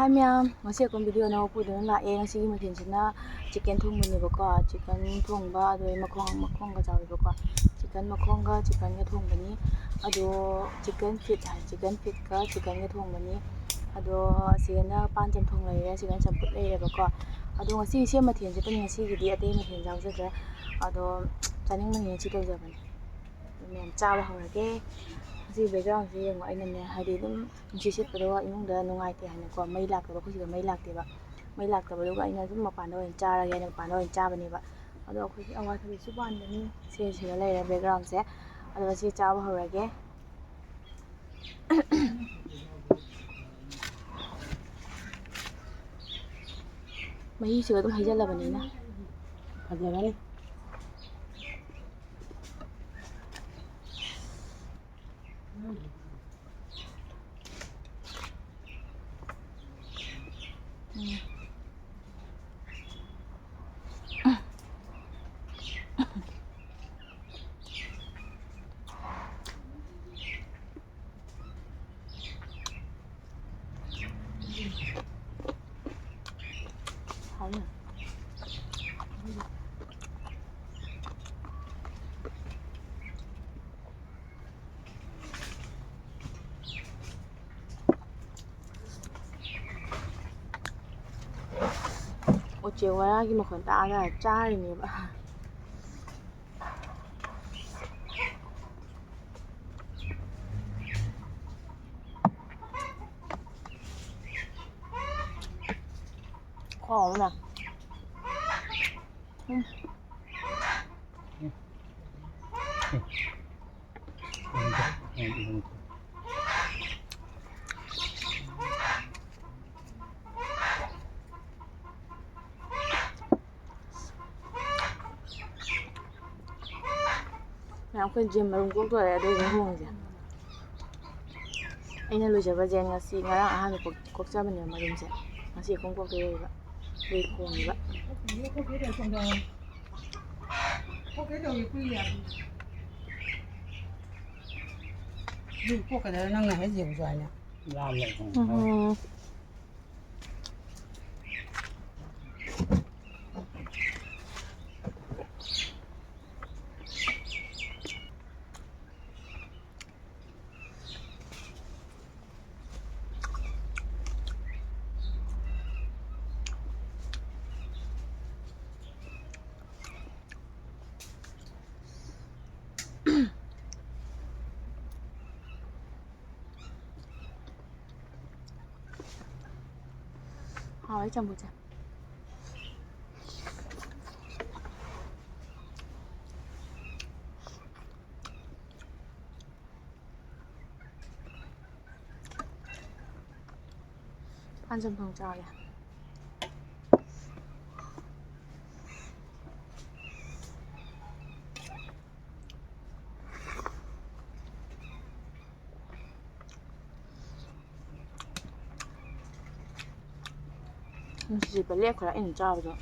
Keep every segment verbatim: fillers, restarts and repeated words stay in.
Hi ꯃꯌꯥꯝ, ꯉꯁꯤ ꯑꯩꯈꯣꯏ video ꯑꯅꯧꯕ ꯄꯨꯗꯨꯅ ꯂꯥꯛꯑꯦ꯫ ꯉꯁꯤꯒꯤ ꯃꯊꯦꯜꯁꯤꯅ chicken ꯊꯣꯡꯕꯅꯦꯕꯀꯣ, chicken ꯊꯣꯡꯕ, ꯑꯗꯨꯒ ꯃꯈꯣꯡ, ꯃꯈꯣꯡꯒ ꯆꯥꯎꯋꯦꯕꯀꯣ꯫ Chicken ꯃꯈꯣꯡꯒ chickenꯒ ꯊꯣꯡꯕꯅꯤ꯫ ꯑꯗꯣ chicken feet ꯍꯥꯏ, chicken feetꯀ chickenꯒ ꯊꯣꯡꯕꯅꯤ꯫ ꯑꯗꯣ ꯑꯁꯤꯗꯅ ꯄꯥꯟ ꯆꯝꯊꯣꯡ ꯂꯩꯔꯦ, ꯑꯁꯤꯗꯅ ꯆꯝꯐꯨꯠ ꯂꯩꯔꯦꯕꯀꯣ꯫ ꯑꯗꯣ ꯉꯁꯤ ꯁꯤ ꯃꯊꯦꯜꯁꯤꯇꯅꯤ, ꯉꯁꯤꯒꯤꯗꯤ ꯑꯇꯩ ꯃꯊꯦꯜ ꯌꯥꯎꯖꯗ꯭ꯔꯦ꯫ ꯑꯗꯣ ꯆꯥꯅꯤꯡꯕꯅꯤꯅ ꯁꯤ ꯇꯧꯖꯕꯅꯤ꯫ ꯑꯗꯨ ꯃꯌꯥꯝ ꯆꯥꯕ ꯍꯧꯔꯒꯦ꯫ ꯉꯁꯤ backgroundꯁꯦ ꯌꯦꯡꯉꯣ, ꯑꯩꯅꯅꯦ, ꯍꯥꯏꯗꯤ ꯑꯗꯨꯝ ꯅꯨꯡꯁꯤꯠ ꯁꯤꯠꯄꯗꯣ ꯏꯃꯨꯡꯗ ꯅꯨꯡꯉꯥꯏꯇꯦ ꯍꯥꯏꯅꯀꯣ, ꯃꯩ ꯂꯥꯛꯇꯕ, ꯑꯩꯈꯣꯏ ꯁꯤꯗ ꯃꯩ ꯂꯥꯛꯇꯦꯕ꯫ ꯃꯩ ꯂꯥꯛꯇꯕꯗꯨꯒ ꯑꯩꯅ ꯑꯗꯨꯝ ꯃꯄꯥꯟꯗ ꯑꯣꯏꯅ ꯆꯥꯔꯒꯦ ꯍꯥꯏꯅ ꯃꯄꯥꯟꯗ ꯑꯣꯏꯅ ꯆꯥꯕꯅꯦꯕ꯫ ꯑꯗꯣ ꯑꯩꯈꯣꯏꯒꯤ ꯑꯋꯥꯊꯕꯤꯁꯨ ꯄꯥꯟꯕꯅꯤ, ꯁꯦ ꯁꯤꯗ ꯂꯩꯔꯦ backgroundꯁꯦ꯫ ꯑꯗꯣ ꯉꯁꯤ ꯆꯥꯕ ꯍꯧꯔꯒꯦ꯫ ꯃꯍꯤꯁꯤꯒ ꯑꯗꯨꯝ ꯍꯩꯖꯜꯂꯕꯅꯤꯅ ꯐꯖꯔꯅꯤ꯫ ꯍꯥꯎꯅ꯫ ꯎꯆꯦꯛ ꯋꯥꯌꯥꯒꯤ ꯃꯈꯣꯟ ꯇꯥꯔꯒ ꯆꯥꯔꯤꯅꯦꯕ꯫ ꯈꯨꯍꯥꯎ ꯑꯃ꯫ ꯎꯝ꯫ ꯃꯌꯥꯝ ꯑꯩꯈꯣꯏ ꯖꯦꯟ ꯃꯔꯨꯝ ꯀꯣꯛꯇꯣꯔꯦ, ꯑꯗꯨꯒꯤꯅꯦ ꯈꯣꯡꯉꯤꯁꯦ꯫ ꯑꯩꯅ ꯂꯣꯏꯖꯕ ꯖꯦꯟ ꯉꯁꯤ, ꯉꯔꯥꯡ ꯑꯍꯥꯟꯕ ꯀꯣꯛ-, ꯀꯣꯛꯆꯕꯅꯦꯕ ꯃꯔꯨꯝꯁꯦ꯫ ꯉꯁꯤ ꯑꯍꯨꯝ ꯀꯣꯛꯇꯣꯏꯕ꯫ ꯑꯗꯨꯒꯤ ꯈꯣꯡꯉꯤꯕ꯫ ꯀꯣꯛꯀꯗ꯭ꯔꯥ ꯅꯪꯅ ꯍꯦꯛ ꯌꯦꯡꯉꯨꯁꯨ ꯍꯥꯏꯅ꯫ ꯂꯥꯝꯃꯦ꯫ ꯎꯝ꯫ ꯍꯥꯎꯋꯦ ꯆꯝꯐꯨꯠꯁꯦ꯫ ꯄꯥꯟ ꯆꯝꯊꯣꯡ ꯆꯥꯒꯦ꯫ ꯅꯨꯡꯁꯤꯠ ꯁꯤꯠꯄ ꯂꯦꯞꯈ꯭ꯔꯦ ꯑꯩꯅ ꯆꯥꯕꯗꯣ꯫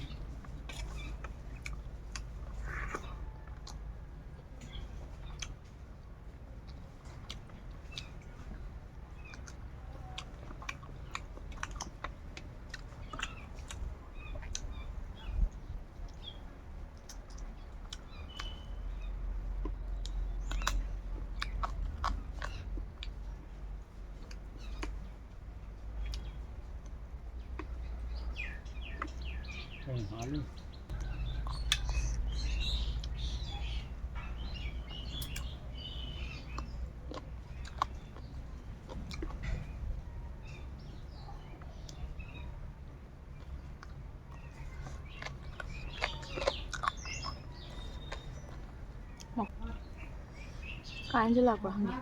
ꯀꯥꯏ ꯏꯟꯁꯤꯜꯂꯛꯄ꯭ꯔꯥ ꯈꯪꯗꯦ꯫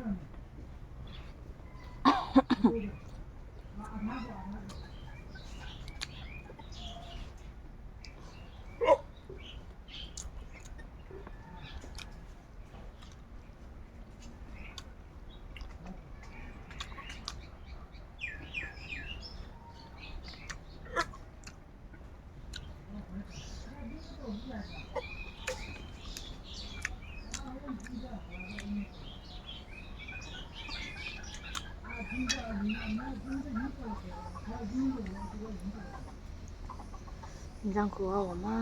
ꯏꯟꯖꯥꯡ ꯈꯨꯍꯥꯎ ꯑꯃ꯫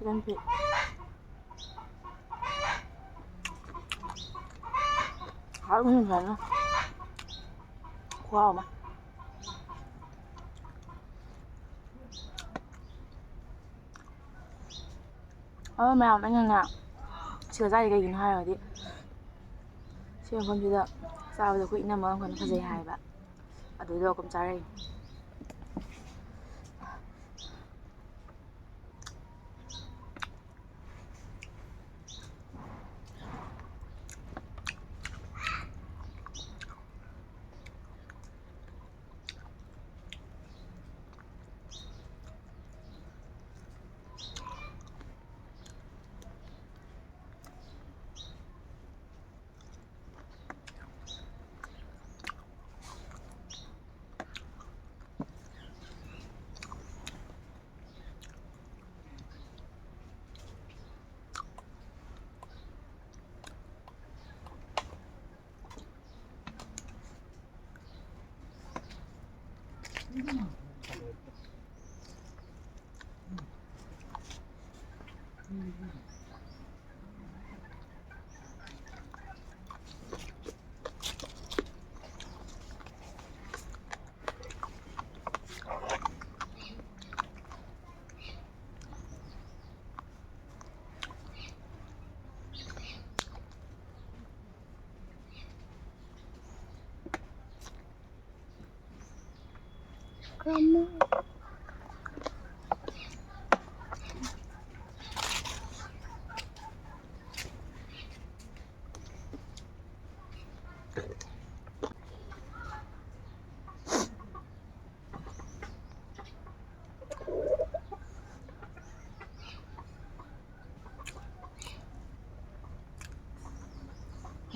Chicken feet. ꯍꯥꯎꯕꯅꯤ ꯐꯖꯅ꯫ ꯈꯨꯍꯥꯎ ꯑꯃ꯫ ꯑꯗꯣ ꯃꯌꯥꯝ, ꯑꯩꯅꯅꯦ ꯁꯤꯗ ꯆꯥꯏꯁꯦ ꯀꯩꯒꯤꯅꯣ ꯍꯥꯏꯔꯗꯤ, ꯁꯤ ꯃꯐꯝꯁꯤꯗ ꯆꯥꯕꯗꯣ ꯑꯩꯈꯣꯏ ꯏꯅꯝꯃ ꯑꯃꯈꯛꯅ ꯐꯖꯩ ꯍꯥꯏꯌꯦꯕ, ꯑꯗꯨꯗꯣ ꯑꯗꯨꯝ ꯆꯥꯔꯛꯏꯅꯦ꯫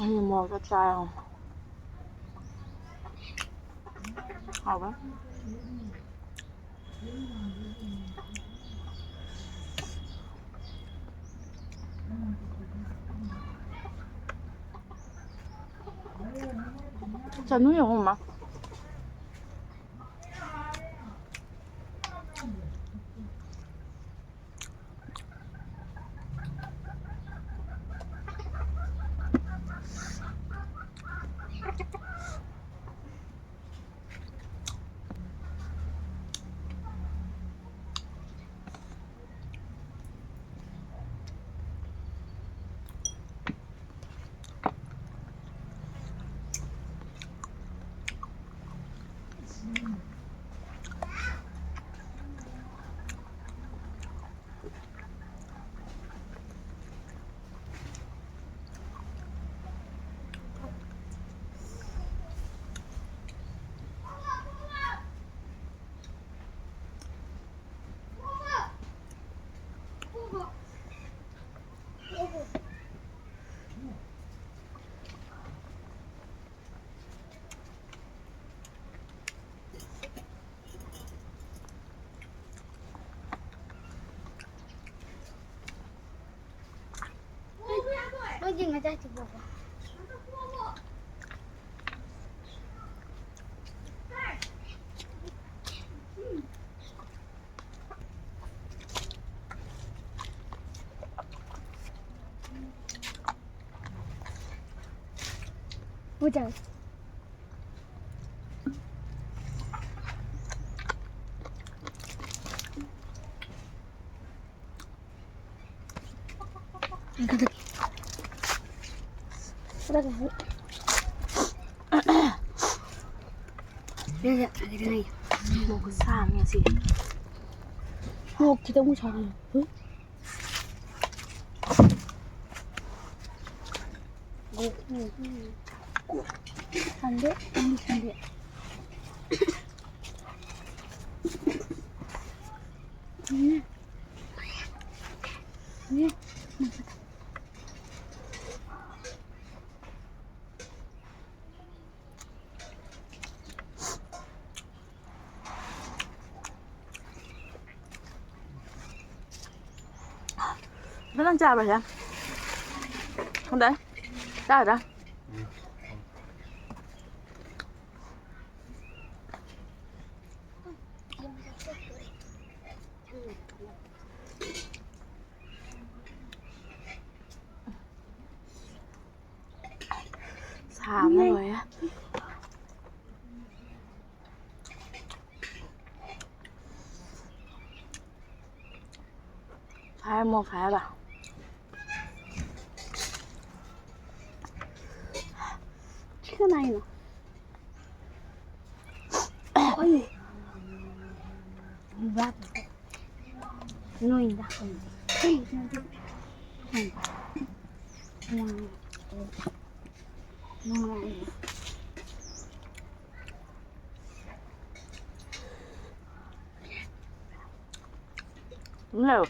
ꯑꯩ ꯃꯣꯔꯣꯛꯇ ꯆꯥꯏ꯫ ꯍꯥꯎꯕ꯭ꯔꯥ? ꯆꯅꯨ ꯌꯦꯡꯉꯨ, ꯃꯥ꯫ ꯅꯣꯏꯗꯤ ꯉꯁꯥꯏ ꯊꯤꯕꯣꯛꯄ꯫ ꯍꯣꯏ, ꯆꯥꯔꯦ꯫ ꯃꯣꯔꯣꯛ ꯈꯤꯇꯪ ꯁꯥꯕꯅꯦ꯫ ꯁꯟꯗꯦ, ꯁꯟꯗꯦ꯫ ꯅꯪ ꯆꯥꯕ꯭ꯔꯥ ꯁꯦ? ꯈꯪꯗꯦ꯫ ꯆꯥꯒꯗ꯭ꯔꯥ? ꯁꯥꯕꯅ ꯂꯣꯏꯔꯦ꯫ ꯍꯥꯏꯔꯝꯃꯣ ꯍꯥꯏꯔꯒ꯫ ꯁꯤ ꯀꯅꯥꯏꯅꯣ? ꯑꯣꯏ꯫ ꯅꯣꯏꯗ꯫ ꯅꯨꯡꯉꯥꯏ꯫ ꯂꯧ꯫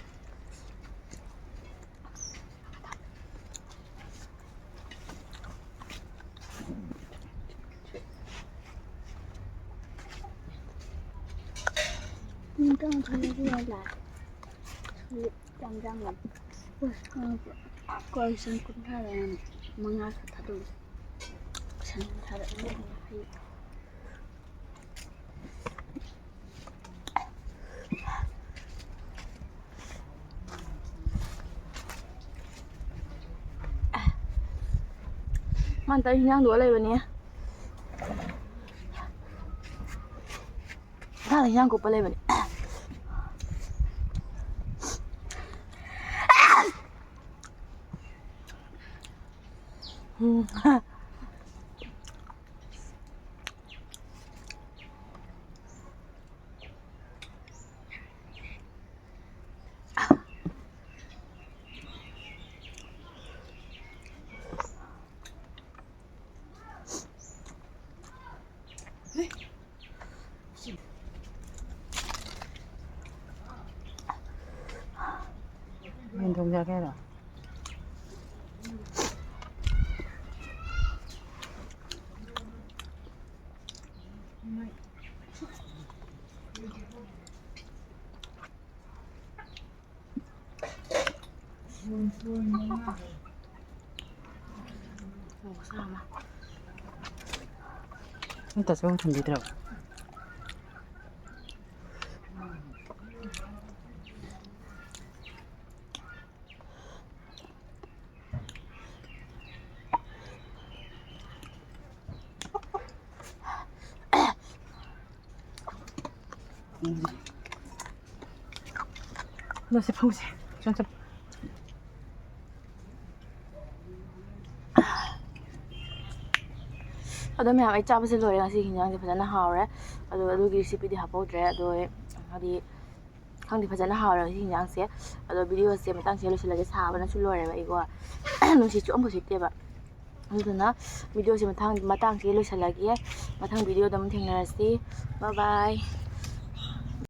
ꯀꯣꯏꯁꯟ ꯀꯨꯟꯊ꯭ꯔꯥꯗ ꯃꯉꯥ ꯈꯛ ꯊꯥꯗꯣꯛꯏ꯫ ꯀꯣꯏꯁꯟ ꯀꯨꯟꯊ꯭ꯔꯥꯗ ꯃꯉꯥ ꯈꯛ꯫ ꯃꯥꯅ ꯇꯧꯔꯤ ꯍꯤꯟꯖꯥꯡꯗꯨꯒ ꯂꯩꯕꯅꯦ꯫ ꯃꯥꯅ ꯍꯤꯟꯖꯥꯡ ꯀꯨꯞꯄ ꯂꯩꯕꯅꯦ꯫ ꯎꯝ꯫ ꯌꯦꯟ ꯊꯣꯡ ꯆꯥꯒꯦ ꯍꯥꯏꯔꯣ? ꯅꯣꯏ ꯇꯥꯆꯧ ꯊꯤꯟꯕꯤꯗ꯭ꯔꯕ? ꯎꯝ꯫ ꯅꯣꯏꯁꯦ ꯐꯧꯁꯦ꯫ ꯑꯗꯣ ꯃꯌꯥꯝ, ꯑꯩ ꯆꯥꯕꯁꯦ ꯂꯣꯏꯔꯦ꯫ ꯉꯁꯤꯒꯤ ꯍꯤꯟꯖꯥꯡꯁꯦ ꯐꯖꯅ ꯍꯥꯎꯔꯦ꯫ ꯑꯗꯣ ꯑꯗꯨꯒꯤ ꯔꯤꯁꯤꯄꯤꯗꯤ ꯍꯥꯞꯍꯧꯗ꯭ꯔꯦ꯫ ꯑꯗꯣ ꯍꯥꯏꯗꯤ ꯈꯪꯗꯦ, ꯐꯖꯅ ꯍꯥꯎꯔꯦ ꯉꯁꯤ ꯍꯤꯟꯖꯥꯡꯁꯦ꯫ ꯑꯗꯣ ꯚꯤꯗꯤꯑꯣꯁꯦ ꯃꯇꯥꯡꯁꯤꯗ ꯂꯣꯏꯁꯤꯜꯂꯒꯦ꯫ ꯁꯥꯕꯅꯁꯨ ꯂꯣꯏꯔꯦꯕ ꯑꯩꯀꯣ꯫ ꯅꯨꯡꯁꯤꯠꯁꯨ ꯑꯃꯐꯥꯎ ꯁꯤꯠꯇꯦꯕ꯫ ꯑꯗꯨꯗꯨꯅ ꯚꯤꯗꯤꯑꯣꯁꯦ ꯃꯊꯪ, ꯃꯇꯥꯡꯁꯤꯗ ꯂꯣꯏꯁꯤꯜꯂꯒꯦ꯫ ꯃꯊꯪ ꯚꯤꯗꯤꯑꯣꯗ ꯑꯃꯨꯛ ꯊꯦꯡꯅꯔꯁꯤ꯫ Bye bye꯫